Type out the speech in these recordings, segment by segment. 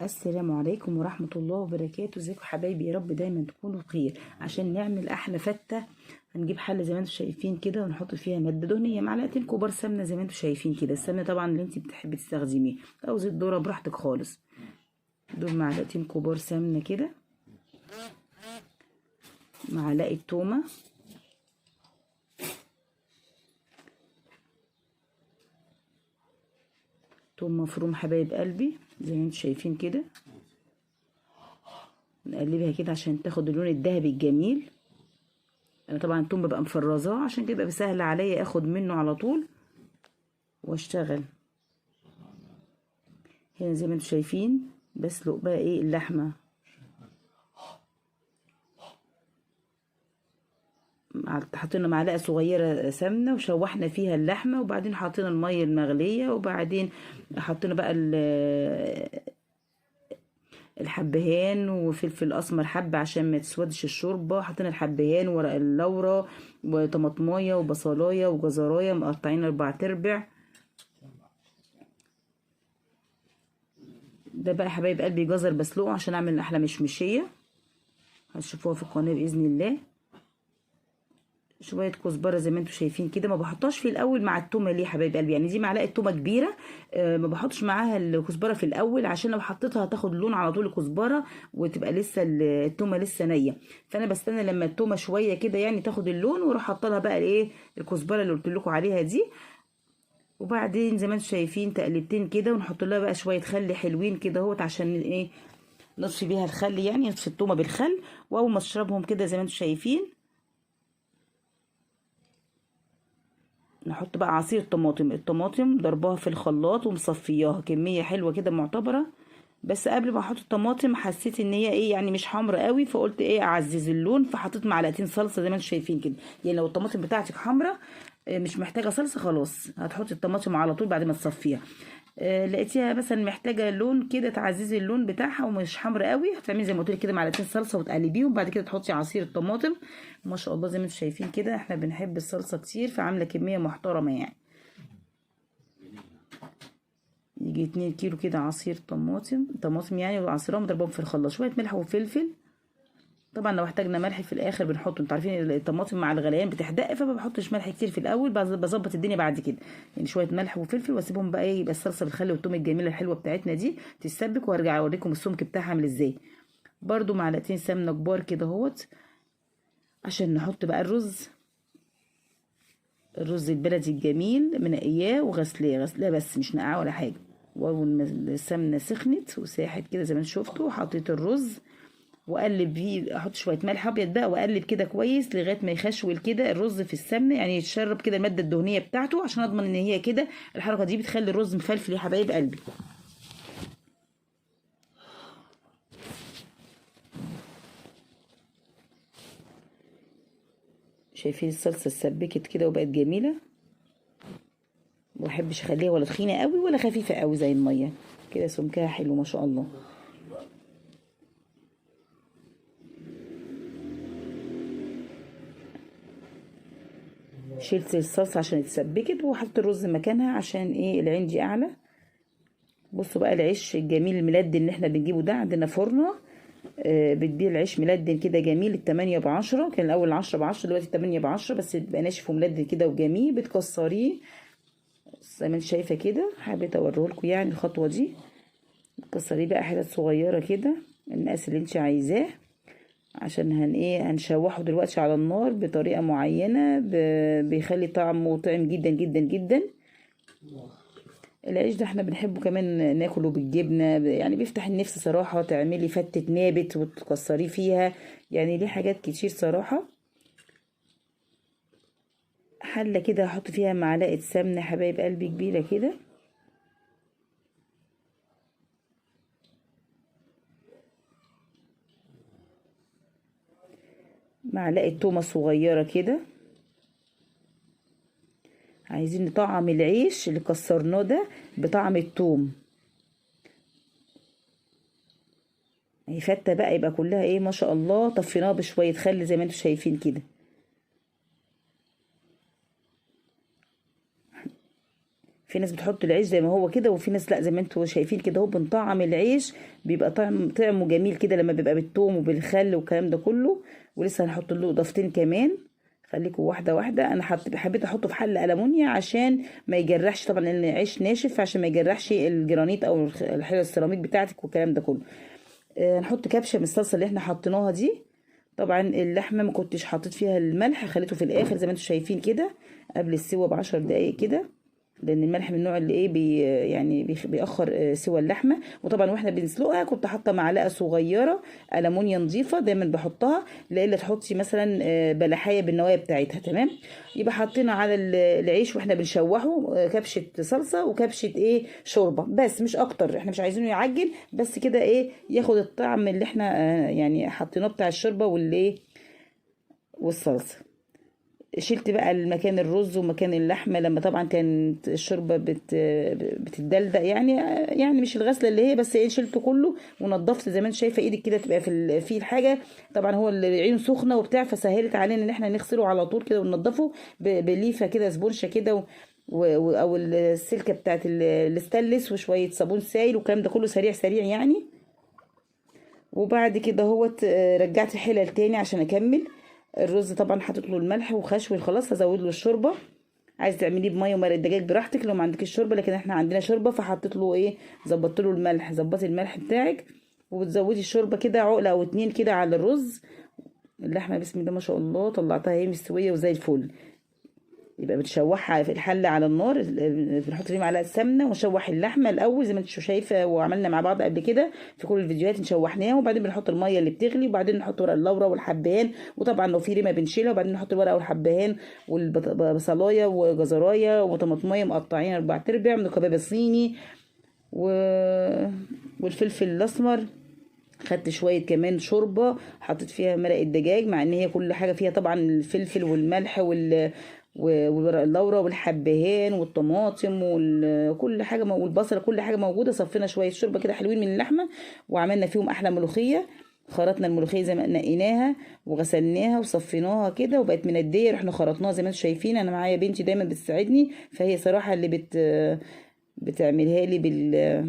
السلام عليكم ورحمة الله وبركاته. ازيكم حبايبي؟ يا رب دايما تكونوا بخير. عشان نعمل احلى فتة هنجيب حلة زي ما انتم شايفين كده، ونحط فيها مادة دهنية، معلقتين كبار سمنة زي ما انتم شايفين كده. السمنة طبعا اللي انت بتحبي تستخدميه او زيت ذرة براحتك خالص. دول معلقتين كبار سمنة كده، معلقة تومة، توم مفروم حبايب قلبي زي ما انتم شايفين كده. نقلبها كده عشان تاخد اللون الذهبي الجميل. انا طبعا التوم ببقى مفرزاه عشان كده بيبقى سهل عليا اخد منه على طول واشتغل. هنا زي ما انتم شايفين بسلق بقى ايه اللحمة، حطينا معلقه صغيرة سمنه وشوحنا فيها اللحمة، وبعدين حطينا المية المغليه، وبعدين حطينا بقى الحبهان وفلفل اسمر حبه عشان ما تسودش الشوربة. حطينا الحبهان ورق اللورة وطماطمايه وبصلايه وجزرايه مقطعين 4 ارباع. ده بقى حبايب قلبي جزر بسلقه عشان اعمل احلى مشمشيه، هتشوفوها في القناة باذن الله. شوية كزبره زي ما انتم شايفين كده، ما بحطهاش في الاول مع التومه. ليه حبايب قلبي؟ يعني دي معلقه تومة كبيرة، ما بحطش معاها الكزبره في الاول عشان لو حطيتها هتاخد لون على طول الكزبره وتبقى لسه التومه لسه نيه. فانا بستنى لما التومه شوية كده يعني تاخد اللون، واروح حاطه لها بقى الايه الكزبره اللي قلت لكم عليها دي. وبعدين زي ما انتم شايفين تقلبتين كده، ونحط لها بقى شوية خل حلوين كده اهوت عشان ايه نطفي بيها الخل، يعني نطفي التومه بالخل. واول ما تشربهم كده زي ما انتم شايفين نحط بقى عصير طماطم. الطماطم ضرباها في الخلاط ومصفياها كمية حلوة كده معتبره. بس قبل ما احط الطماطم حسيت ان هي ايه يعني مش حمرا قوي، فقلت ايه اعزز اللون، فحطيت معلقتين صلصه زي ما انتم شايفين كده. يعني لو الطماطم بتاعتك حمرا مش محتاجه صلصه خلاص، هتحطي الطماطم على طول بعد ما تصفيها. لقيتيها مثلا محتاجه لون كده تعززي اللون بتاعها ومش حمرا قوي، هتعملي زي ما قلت لك كده معلقتين صلصه وتقلبيهم، بعد كده تحطي عصير الطماطم. ما شاء الله زي ما انتم شايفين كده احنا بنحب الصلصه كتير، فعامله كمية محترمه يعني يجي 2 كيلو كده عصير طماطم يعني، وعصيرهم ضربهم في الخلاط، شوية ملح وفلفل. طبعا لو احتاجنا ملح في الاخر بنحطه، انتوا عارفين الطماطم مع الغليان بتحدق، فما بحطش ملح كتير في الاول، بظبط الدنيا بعد كده. يعني شوية ملح وفلفل واسيبهم بقى ايه، يبقى الصلصه بالخل والثوم الجميلة الحلوة بتاعتنا دي تتسبك، وارجع اوريكم السمك بتاعها عامل ازاي. برده معلقتين سمنه كبار كده اهوت عشان نحط بقى الرز، الرز البلدي الجميل منقياه وغسلاه، غسلاه بس مش نقعاه ولا حاجة. واول ما السمنة سخنت وساحت كده زي ما انتم شفتوا حطيت الرز واقلب فيه، احط شوية ملح ابيض بقى واقلب كده كويس لغاية ما يخشول كده الرز في السمنة، يعني يتشرب كده المادة الدهنية بتاعته، عشان اضمن ان هي كده الحركة دي بتخلي الرز مفلفل يا حبايب قلبي. شايفين الصلصه اتسبكت كده وبقت جميلة، ما بحبش اخليها ولا تخينة قوي ولا خفيفة قوي زي المية كده، سمكها حلو ما شاء الله. شلت الصلصه عشان اتسبكت وحطيت الرز مكانها عشان ايه العين دي اعلى. بصوا بقى العيش الجميل الملدن اللي احنا بنجيبه ده، عندنا فرنه بتبيع العيش ملدن كده جميل، 8 ب10، كان الاول 10 ب10 دلوقتي 8 ب10، بس بيبقى ناشف وملدن كده وجميل. بتكسريه زي ما انت شايفه كده، حبيت اوريهولكوا يعني الخطوة دي. بتكسريه بقى حتت صغيرة كده المقاس اللي انت عايزاه، عشان هن ايه هنشوحه دلوقتي على النار بطريقة معينة بيخلي طعمه طعم جدا جدا جدا. العيش ده احنا بنحبه كمان ناكله بالجبنه، يعني بيفتح النفس صراحة. تعملي فتة نابت وتكسريه فيها، يعني ليه حاجات كتير صراحة. حله كده هحط فيها معلقه سمنه حبايب قلبي كبيرة كده، معلقه تومة صغيرة كده. عايزين نطعم العيش اللي كسرناه ده بطعم التوم. هي فته بقى يبقى كلها ايه ما شاء الله. طفيناها بشوية خل زي ما انتم شايفين كده. في في ناس بتحط العيش زي ما هو كده، وفي ناس لا، زي ما انتوا شايفين كده اهو بنطعم العيش، بيبقى طعمه جميل كده لما بيبقى بالثوم وبالخل والكلام ده كله. ولسه هنحط له اضافتين كمان، خليكم واحدة واحدة. انا حبيت احطه في حله ألمونيا عشان ما يجرحش، طبعا لان العيش ناشف، عشان ما يجرحش الجرانيت او الحلة السيراميك بتاعتك والكلام ده كله. هنحط كبشة من الصلصه اللي احنا حطيناها دي. طبعا اللحمة ما كنتش حطيت فيها الملح، خليته في الاخر زي ما انتم شايفين كده قبل السوا ب10 دقايق كده، لان الملح من النوع اللي ايه يعني بيأخر سوى اللحمة. وطبعا واحنا بنسلقها كنت حاطه معلقه صغيرة ألمونيا نظيفة دايما بحطها، لا تحطي مثلا بلحايه بالنوايا بتاعتها. تمام، يبقى حطينا على العيش واحنا بنشوحه كبشة صلصه وكبشه ايه شوربة، بس مش اكتر، احنا مش عايزينه يعجن، بس كده ايه ياخد الطعم اللي احنا يعني حطيناه بتاع الشوربة والايه والصلصه. شلت بقى المكان الرز ومكان اللحمة لما طبعا كانت الشوربة بتدلدق، يعني مش الغسله اللي هي، بس ايه شلته كله ونضفت زي ما انت شايفه ايدك كده تبقى في الحاجة. طبعا هو العين سخنة وبتاع، فسهلت علينا ان احنا نغسله على طول كده وننضفه بليفه كده سبونشه كده او السلكه بتاعت الستانلس وشوية صابون سايل والكلام ده كله، سريع سريع يعني. وبعد كده اهوت رجعت الحلل تاني عشان اكمل الرز. طبعا حاطط له الملح وخشوي خلاص، هزود له الشوربة. عايز تعمليه بميه ومرق الدجاج براحتك لو ما عندكش شوربة، لكن احنا عندنا شوربة فحطيت له ايه، ظبطت له الملح، ظبطي الملح بتاعك وبتزودي الشوربة كده عقله او 2 كده على الرز. اللحمة بسم الله ما شاء الله طلعتها اهي مستوية وزي الفل. يبقى بتشوحها في الحلة على النار، بنحط فيه معلقه سمنه ونشوح اللحمة الاول زي ما انتوا شايفه وعملنا مع بعض قبل كده في كل الفيديوهات، نشوحناها وبعدين بنحط المية اللي بتغلي، وبعدين نحط ورق اللورا والحبهان، وطبعا لو في ريمه بنشيلها، وبعدين نحط الورقة والحبهان والبصلايه وجزرايه وطماطميه مقطعين 4 ارباع من الكباب الصيني والفلفل الاسمر. خدت شوية كمان شوربة حطيت فيها مرق الدجاج، مع ان هي كل حاجة فيها طبعا الفلفل والملح والورق اللورا والحبهان والطماطم وكل حاجة والبصل، كل حاجة موجودة. صفينا شوية شوربة كده حلوين من اللحمة وعملنا فيهم احلى ملوخية. خرطنا الملوخية زي ما نقيناها وغسلناها وصفيناها كده وبقت منديه، رحنا خرطناها زي ما انتم شايفين. انا معايا بنتي دايما بتساعدني، فهي صراحة اللي بتعملها لي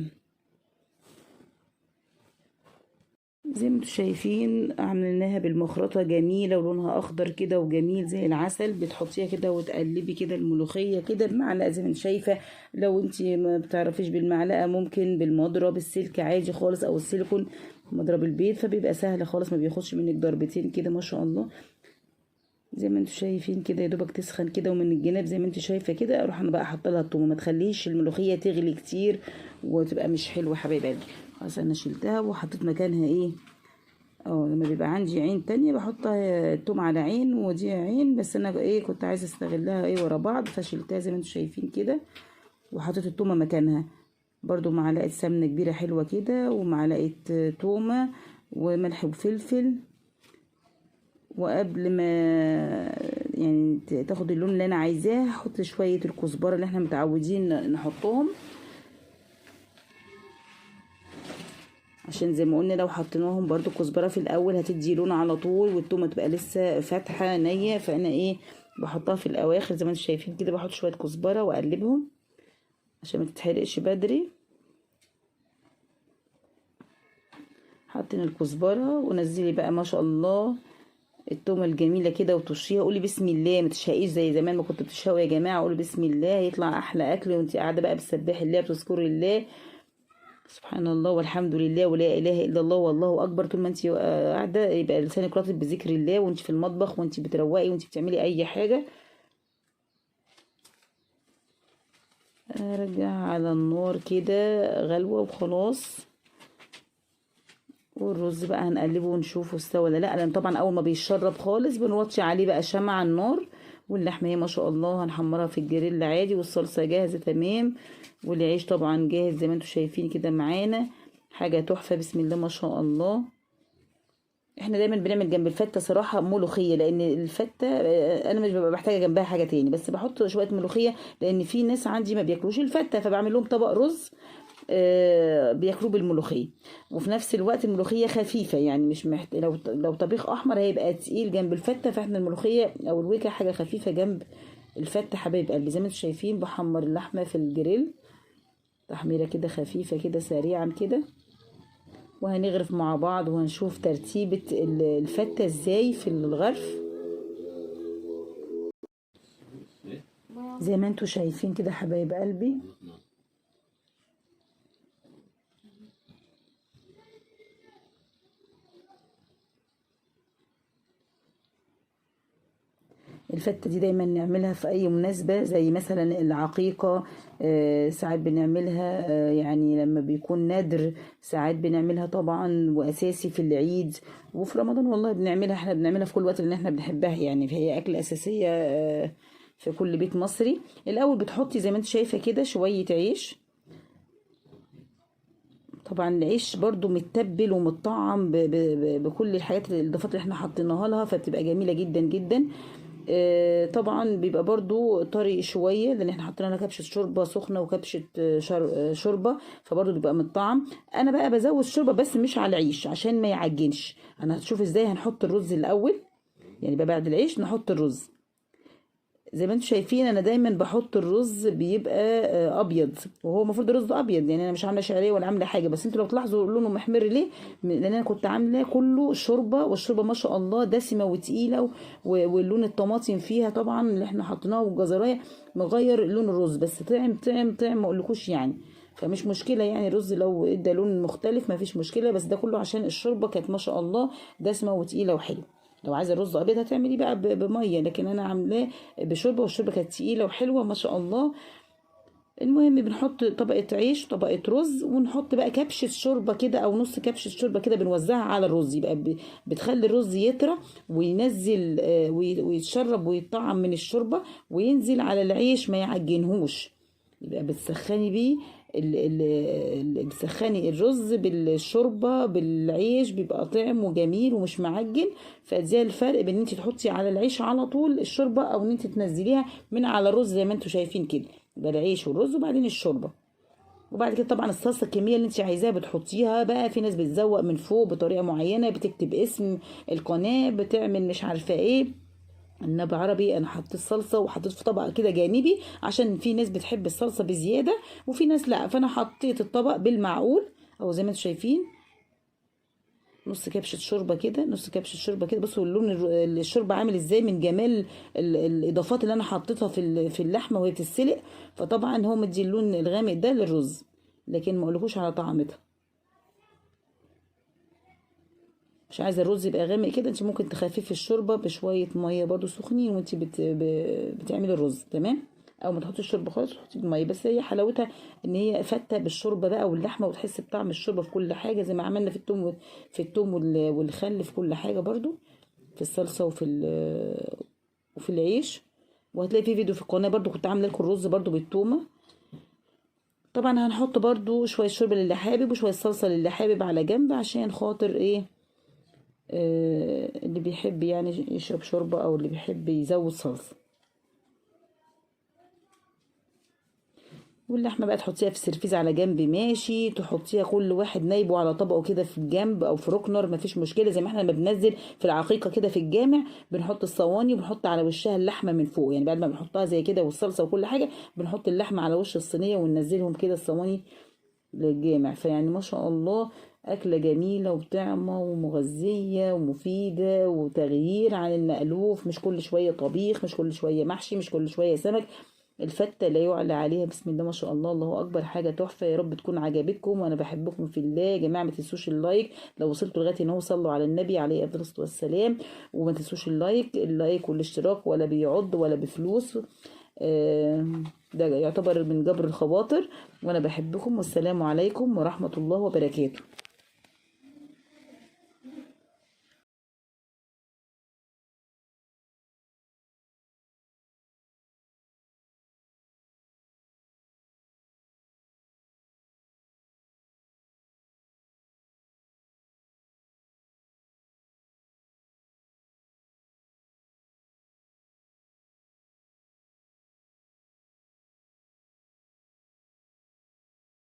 زي ما انتم شايفين. عملناها بالمخرطه جميلة ولونها اخضر كده وجميل زي العسل. بتحطيها كده وتقلبي كده الملوخية كده بمعلقه زي ما انت شايفه. لو انت ما بتعرفيش بالمعلقه ممكن بالمضرب السلك عادي خالص، او السيليكون مضرب البيض، فبيبقى سهل خالص ما بياخدش منك ضربتين كده ما شاء الله. زي ما انتم شايفين كده يا دوبك تسخن كده، ومن الجناب زي ما انت شايفه كده اروح انا بقى احط لها الثوم. ما تخليش الملوخية تغلي كتير وتبقى مش حلوة حبايب قلبي. خلاص انا شلتها وحطيت مكانها ايه، لما بيبقى عندي عين تانية بحط التوم على عين ودي عين، بس انا ايه كنت عايزه استغلها ايه ورا بعض، فشلتها زي ما انتم شايفين كده وحطيت التومه مكانها. برضو معلقه سمنه كبيرة حلوة كده ومعلقة تومة وملح وفلفل. وقبل ما يعني تاخد اللون اللي انا عايزاه هحط شوية الكزبره اللي احنا متعودين نحطهم، عشان زي ما قلنا لو حطيناهم برضو الكزبره في الاول هتدي لون على طول، والتومه تبقى لسه فاتحة نيه، فانا ايه بحطها في الاواخر زي ما انتم شايفين كده. بحط شوية كزبره واقلبهم عشان ما تتحرقش بدري. حطينا الكزبره ونزلي بقى ما شاء الله التومه الجميلة كده وترشيها. قولي بسم الله، ما تشهقيش زي زمان ما كنت بتشهقوا يا جماعة. قولي بسم الله هيطلع احلى اكل، وانت قاعدة بقى بتسبحي الله بتذكري الله سبحان الله والحمد لله ولا اله الا الله والله اكبر. طول ما انت قاعدة يبقى لسانك رطب بذكر الله، وانت في المطبخ وانت بتروقي وانت بتعملي اي حاجة. ارجع على النار كده غلوه وخلاص. والرز بقى هنقلبه ونشوفه استوى ولا لا، لان طبعا اول ما بيشرب خالص بنوطي عليه بقى شمع على النار. واللحمة هي ما شاء الله هنحمرها في الجريل عادي، والصلصه جاهزة تمام، والعيش طبعا جاهز زي ما انتم شايفين كده معانا، حاجة تحفة بسم الله ما شاء الله. احنا دايما بنعمل جنب الفته صراحة ملوخية، لان الفته انا مش ببقى محتاجه جنبها حاجة تاني، بس بحط شوية ملوخية لان في ناس عندي ما بياكلوش الفته، فبعمل لهم طبق رز بياكلوه بالملوخيه. وفي نفس الوقت الملوخية خفيفة، يعني مش لو طبيخ احمر هيبقى تقيل جنب الفته، فاحنا الملوخية او الوكه حاجة خفيفة جنب الفته حبايب قلبي. زي ما انتم شايفين بحمر اللحمة في الجريل تحميره كده خفيفة كده سريعا كده، وهنغرف مع بعض وهنشوف ترتيبه الفته ازاي في الغرف. زي ما انتم شايفين كده حبايب قلبي. الفتة دي دايما نعملها في اي مناسبة، زي مثلا العقيقة، ساعات بنعملها، يعني لما بيكون نادر ساعات بنعملها طبعا، واساسي في العيد وفي رمضان والله بنعملها. احنا بنعملها في كل وقت لان احنا بنحبها يعني، فهي اكلة اساسية في كل بيت مصري. الاول بتحطي زي ما انت شايفة كده شوية عيش، طبعا العيش برضو متبل ومتطعم بكل الحاجات الاضافات اللي احنا حطيناها لها، فبتبقى جميلة جدا جدا. طبعا بيبقى برضو طري شوية لان احنا حطينا لها كبشة شوربة سخنة وكبشه شوربة، فبرضو بيبقى متطعم. انا بقى بزود شوربة بس مش على العيش عشان ما يعجنش. انا هتشوف ازاي هنحط الرز الاول، يعني بقى بعد العيش نحط الرز. زي ما انتم شايفين انا دايما بحط الرز بيبقى ابيض، وهو المفروض الرز ابيض، يعني انا مش عامله شعرية ولا عامله حاجة، بس انتوا لو تلاحظوا لونه محمر ليه؟ لان انا كنت عامله كله شوربة، والشوربه ما شاء الله دسمة وتقيله، واللون الطماطم فيها طبعا اللي احنا حطيناه والجزرايه مغير لون الرز، بس طعم طعم طعم ما اقولكوش يعني، فمش مشكلة يعني الرز لو ادى لون مختلف ما فيش مشكلة، بس ده كله عشان الشوربة كانت ما شاء الله دسمة وتقيله وحلوه. لو عايزه الرز ابيض هتعمليه بقى بميه، لكن انا عاملاه بشوربه، والشوربه كانت تقيلة وحلوه ما شاء الله. المهم بنحط طبقه عيش طبقه رز، ونحط بقى كبشة شوربة كده او نص كبشة شوربة كده، بنوزعها على الرز، يبقى بتخلي الرز يطرى وينزل ويتشرب ويتطعم من الشوربة وينزل على العيش ما يعجنهوش. يبقى بتسخني بيه بتسخني الرز بالشوربه بالعيش، بيبقى طعمه جميل ومش معجن. فدي الفرق بين ان انت تحطي على العيش على طول الشوربة او ان انت تنزليها من على الرز زي ما انتم شايفين كده. يبقى العيش والرز وبعدين الشوربة، وبعد كده طبعا الصلصه الكمية اللي انت عايزاها بتحطيها بقى. في ناس بتزوق من فوق بطريقة معينة، بتكتب اسم القناة، بتعمل مش عارفه ايه. النبي عربي انا حطيت صلصه وحطيت في طبق كده جانبي عشان في ناس بتحب الصلصه بزيادة وفي ناس لا، فانا حطيت الطبق بالمعقول او زي ما انتم شايفين، نص كبشة شوربة كده، نص كبشة شوربة كده. بصوا اللون الشوربة عامل ازاي من جمال الاضافات اللي انا حطيتها في اللحمة وهي بتتسلق، فطبعا هو مدي اللون الغامق ده للرز، لكن ما اقولكوش على طعمتها. مش عايزه الرز يبقى غامق كده، انت ممكن تخففي الشوربة بشوية مية برضو سخنين وانت بتعملي الرز، تمام؟ او ما تحطيش الشوربة خالص، تحطي المية بس. هي حلاوتها ان هي فته بالشوربه بقى واللحمة، وتحس بطعم الشوربة في كل حاجة زي ما عملنا في التوم في التوم والخل في كل حاجة برضو، في الصلصه وفي العيش. وهتلاقي في فيديو في القناة برضو كنت عامله لكم الرز برضو بالتومه. طبعا هنحط برضو شوية شوربة للي حابب وشوية صلصه للي حابب على جنب، عشان خاطر ايه، اللي بيحب يعني يشرب شوربة او اللي بيحب يزود صلصه. واللحمة بقى تحطيها في سرفيز على جنب، ماشي، تحطيها كل واحد نايبه على طبقه كده في الجنب او في ركنر، مفيش مشكلة. زي ما احنا لما بننزل في العقيقة كده في الجامع بنحط الصواني وبنحط على وشها اللحمة من فوق، يعني بعد ما بنحطها زي كده والصلصه وكل حاجة بنحط اللحمة على وش الصينية وننزلهم كده الصواني للجامع. فيعني ما شاء الله أكلة جميلة وطعمة ومغذية ومفيدة وتغيير عن المألوف، مش كل شوية طبيخ، مش كل شوية محشي، مش كل شوية سمك. الفتة لا يعلى عليها، بسم الله ما شاء الله، الله أكبر، حاجة تحفة. يا رب تكون عجبتكم، وأنا بحبكم في الله يا جماعة. ما تنسوش ال like لو وصلتوا لغاية هنا، صلوا على النبي عليه أفضل الصلاة والسلام، وما تنسوش ال like، ال like والاشتراك ولا بيعض ولا بفلوس، ده يعتبر من جبر الخواطر. وأنا بحبكم، والسلام عليكم ورحمة الله وبركاته.